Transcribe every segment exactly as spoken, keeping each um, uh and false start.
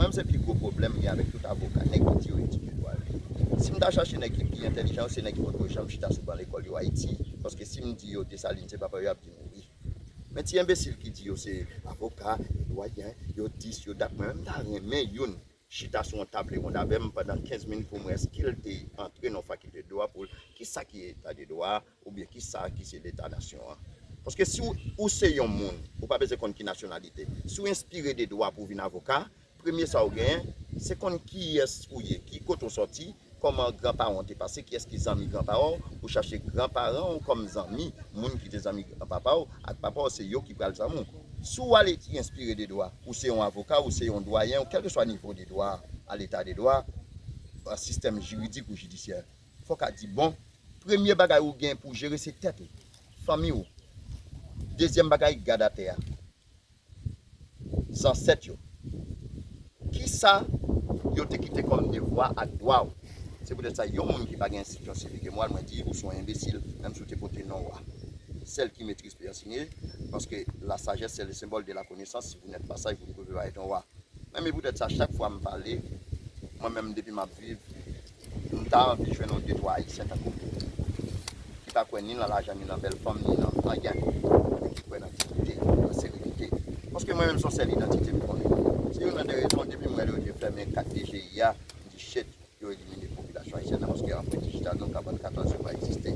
Menm se pi gwo pwoblèm m gen avèk tout avoka, nèg ki di yo etidye dwa yo. Si m ta chache nèg ki pi entèlijan yo, se nèg ki potko janm chita sou ban lekòl yo Ayiti. Paske si m di yo Desalin se papa yo, y ap di m wi. Men ti enbesil ki di yo se avoka, yo dwayen, yo dis, yo dat, mwen menm m ta renmen youn chita sou yon tab rewonn avè m pandan kenz minit pou m wè èske l te antre nan fakilte de dwa pou l, kisa ki eta de dwa, oubyen kisa ki se leta nasyon an. Paske si w, ou se yon moun, ou pa bezwen konn ki nasyonalite. Si w enspire de dwa pou w vin avoka, premye sa w genyen, se konn kiyès ou ye, ki kote w sòti, kòman granparan w te pase, kiyès ki zanmi granparan w, ou chache granparan w kòm zanmi, moun ki te zanmi granpapa w ak papa w, se yo ki pral zanmi w. Si w ale enspire de dwa, ou se yon avoka, ou se yon dwayen, ou kèlkeswa nivo de dwa, a leta de dwa, a sistèm jiridik ou jidisyè, fò w ka di, bon, premye bagay ou gen pou w jere se tèt ou, fanmi w. Dezyèm bagay, gad atè a. Zansèt yo. Kisa yo te kite kòm devwa ak dwa w? Se poutèt sa, yon moun ki pa gen enstriksyon sivik e moral, mwen di, ou se yon enbesil, menm si w te pote non wa. Sèl ki metriz peyi an siyen, paske la sagesse c'est le symbole de la connaissance, si vous n'êtes pas sage, vous ne pouvez pas être un roi. Men, men poutèt sa, chak fwa m pale, mwen menm depi m ap viv, m ta anvi jwenn yon de twa Ayisyen tankou m, ki pa kwè ni nan lajan, ni nan bèl fanm, ni nan anyen, men ki kwè nan diyite, nan serenite. Paske mwen menm, se yon sèl idantite m konnen. Se youn nan de rezon, depi m wè yo te fèmen kat D G I a, m di, shit, yo elimine popilasyon ayisyèn nan, paske anprent dijital nou ka vann kat an, yo pa egziste.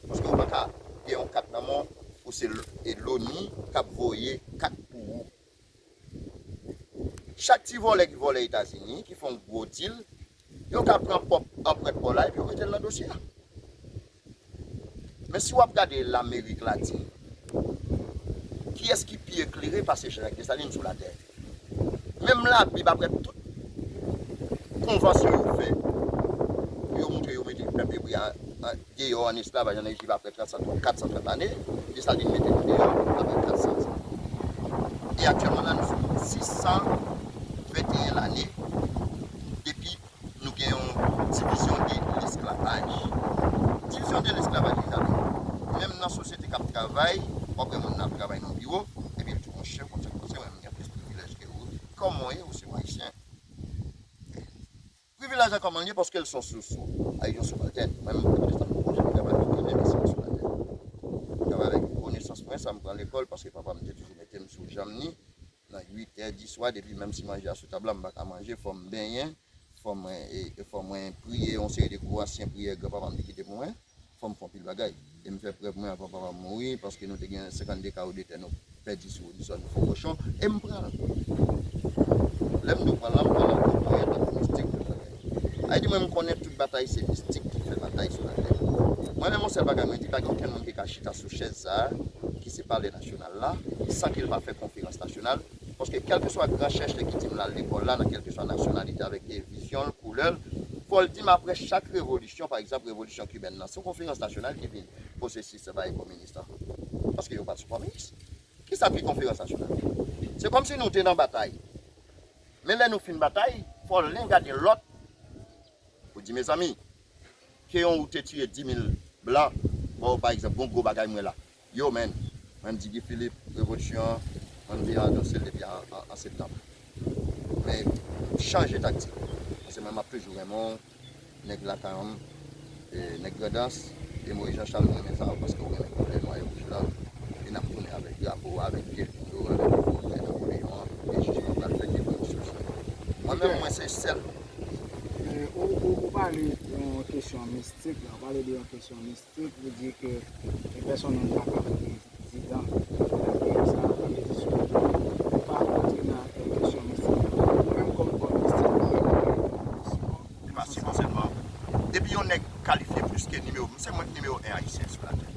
Paske ou pa ka gen yon kat nan men w, ou se e loni k ap voye kat pou ou. Chak ti vòlè ki vòlè Etazini, ki fè yon gwo dil, yo ka pran pwòp anprent pa w la epi yo mete l nan dosye a. Men si w ap gade Lamerik Latin, kiyès ki pi eklere pase Jean-Jacques Dessalines sou latè? Menm Labib, apre tout konvansyon yo fè pou yo montre yo mete pèp ebre a, a, deyò an esklavaj an Ejip apre kat san trant lane, Desalin mete nou deyò apre kat san. E aktyèlman la, nou sou sis san venteyen lane depi nou gen yon divizyon de lesklavaj. Divizyon de lesklavaj, mezanmi. Menm nan sosyete k ap travay, w ap wè moun nan ap travay nan biwo, epi l di, monchè, konsa, konsa, mwen, m gen plis privilèj ke ou. Kòman w ye? Ou se yon Ayisyen. Privilèj la kòman l ye? Paske l se yon sou-, sou-, a, yon subaltèn. Mwen menm, m te konn sa pou konsa, m travay avèk tout enbesil sou latè. M travay avèk konesans mwen, sa m pran lekòl, paske papa m te toujou mete m sou janm ni. Nan uit è di swa, depi menm si manje a sou tab la, m pa ka manje, fò m benyen, fò mwen, e, e fò mwen priye yon seri de gwo ansyen priyè granpapa m te kite pou mwen. Fò m fè anpil bagay. E m fè prèv mwen avan papa m mouri, paske nou te gen senkannde kawo de tè nou pèdi sou zòn Fon Kochon, e m pran l. Lè m di w pran l la, m pran l an gwo ponyèt, tankou mistik, tout bagay. Sa vle di mwen, m konnen tout batay se mistik ki fè batay sou latè. Mwen menm, yon sèl bagay mwen di, pa gen okenn moun ki ka chita sou chèz sa a, ki se palè nasyonal la, san ke l pa fè konferans nasyonal. Paske kèlkeswa gran chèche ki di m l al lekòl la, nan kèlkeswa nasyonalite, avèk e vizyon l, koulè l, fò l di m apre chak revolisyon, pa egzanp, revolisyon kibèn nan, se yon konferans nasyonal ki vin poze sistèm kominis lan. Paske yo pa t sou kominis. Kisa ki konferans nasyonal? Se kòmsi nou te nan batay. Men lè nou fin batay, fò len gade lòt pou di, mezanmi, ke yon ou te tiye di mil blan, bon, pa egzanp, bon gwo bagay m wè la. Yo, man, mwen di Guy Philippe, revolisyon an, mwen vin anonse l depi an, an, an septanm. Men, chanje taktik. Paske mwen, m ap toujou renmen w, nèg lakay an, e, nèg Grandans, e Moyiz Jan Chal, mwen renmen sa, paske w renmen koulè nwa e wouj lan. E n ap tounen avèk drapo, avèk pye l yo, avèk pòtrè Napoleyon an, e jijman pral fèt devan nou sou sa. Mwen menm, mwen se sèl. E, ou, ou, ou pale de yon kesyon mistik, la, ou pale de yon kesyon mistik, ou di ke, e, pèsonn moun pa ka vote prezidan. Sa vle di sou, ou pa antre nan, e, kesyon mistik la. Ou menm kòm, kòm mistik, ou pa antre nan kesyon. Se pa si bon sèlman. Depi yon nèg kalifye plis ke nimewo, se mwen ki nimewo en ayisyen sou latè.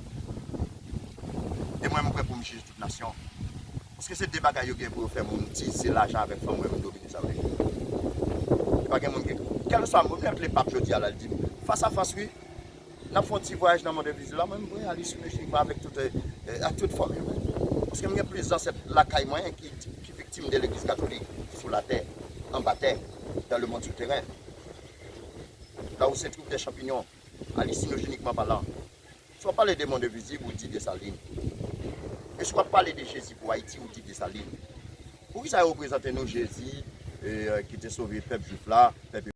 E mwen, m prè pou m jije tout nasyon. Paske se de bagay yo gen pou yo fè moun di, se lajan avèk fanm, mwen, m domine sa vle di. E pa gen moun ki, kèlkeswa moun, lè, lè pap jodi a la, l di m, fas a fas, wi, n ap fè yon ti vwayaj nan Mont de Vizila, mwen, m prè ale sou mechin avèk tout, e, e, ak tout fanmi mwen. Paske m gen plis zansèt lakay mwen ki, ki viktim de legliz katolik sou latè, anba tè, dans le monde souterrain. Là où se trouvent des champignons, hallucinogéniquement parlant. Si w ap pale de Mont de Vizib, ou di Desalin. E si w ap pale de Jezi pou Ayiti, ou di Desalin. Poukisa yo reprezante nou Jezi, e, ki te sove pèp jwif la, pèp